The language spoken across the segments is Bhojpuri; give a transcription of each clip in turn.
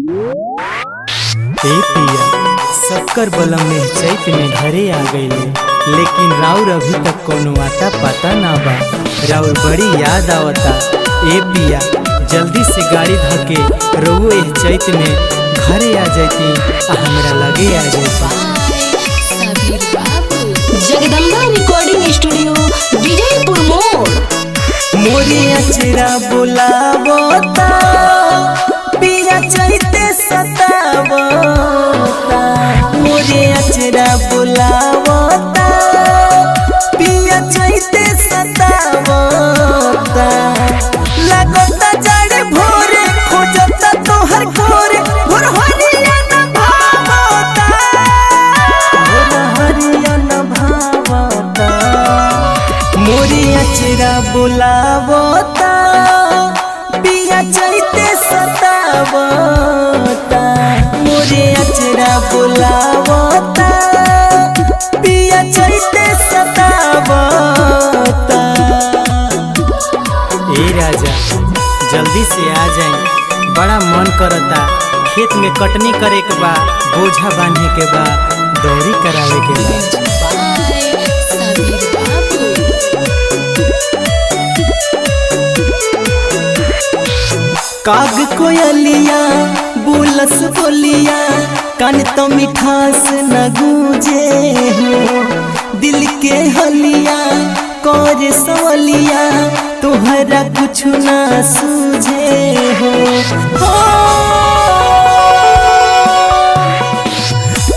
ए पिया, शक्कर बलम में चैत में घरे आ गईले, लेकिन राउर अभी तक कोनो आता पता ना बा। राउर बड़ी याद आवता। ए पिया, जल्दी से गाड़ी धके रउओ एह चैत में घरे आ जैती आ हमरा लगे आ जैती। सबीर बाबू। जगदम्बा रिकॉर्डिंग स्टूडियो, विजयपुर मोड़। मोरी अचरा बुलावता, पिया चैते सतावता। मोरी अचरा बुलावता, पिया चैते सतावता। लगता जड़ भोरे खोजता तोहर गोरे, भोर हरिया न भावता, भोर हरिया न भावता। मोरी अचरा बुलावता, पिया चैते सतावता। मोरी अचरा बुलावता, पिया चैते सतावता। ए राजा, जल्दी से आ जाई, बड़ा मन करता। खेत में कटनी करे के बा, बोझा बांधे के बा, दौरी करावे के बा। बाय सबीर बाबू। काग कोयलिया बोलस बोलिया, कान तो मिठास न गूंजे हो। दिल के हलिया कर सवलिया, तोहरा कुछ ना सूझे हो। हो।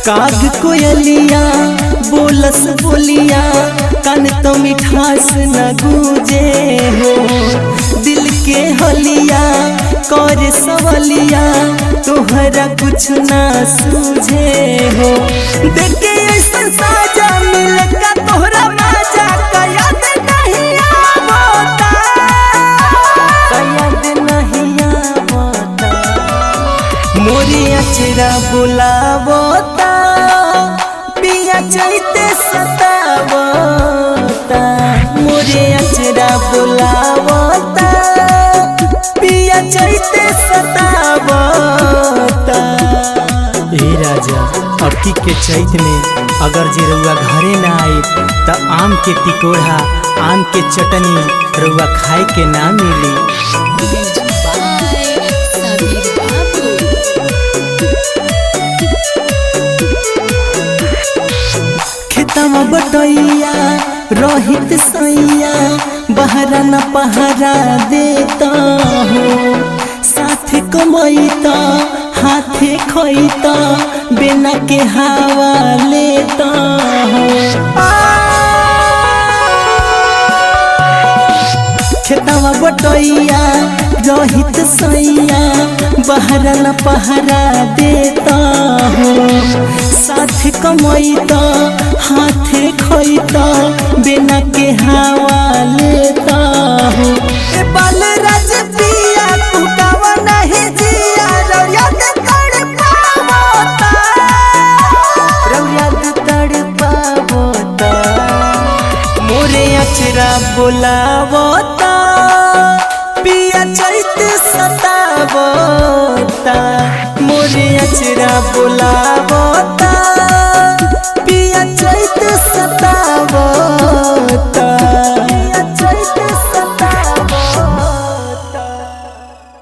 काग कोयलिया बोलस बोलिया, कान तो मिठास न गूंजे हो। दिल के हलिया कर सवलिया, तोहरा कुछ ना सूझे हो। देखे ऐसन साजा मिल का तोहरा मजा, का याद नहीं आवता, का याद नहीं आवता। मोरी अचरा बुलावता, पिया चैते सतावता। मोरी अचरा बुलावता, पिया चैते सतावता। ए राजा, अबकी के चैत में अगर जे रउआ घरे ना आई त आम के टिकोढ़ा, आम के चटनी रउआ खाए के ना मिली। बाय सबीर बाबू। खेतवा बटैया रोहित सैया, बहरा न पहरा देता हो। साथ कमैता हाथे खैता, बिना के हवा लेता हो। खेतवा बटैया रोहित सैया, बहरा न पहरा देता हो। साथ कमैता हाथे खैता, बिना के हवा लेता हो। ए बालराज पिया, कुकावा नहीं जिया, रौया के तड़पावता, रौया के तड़पावता। मोरे अचरा बोलावता, पिया चैत सतावता। मोरे अचरा बोलावता।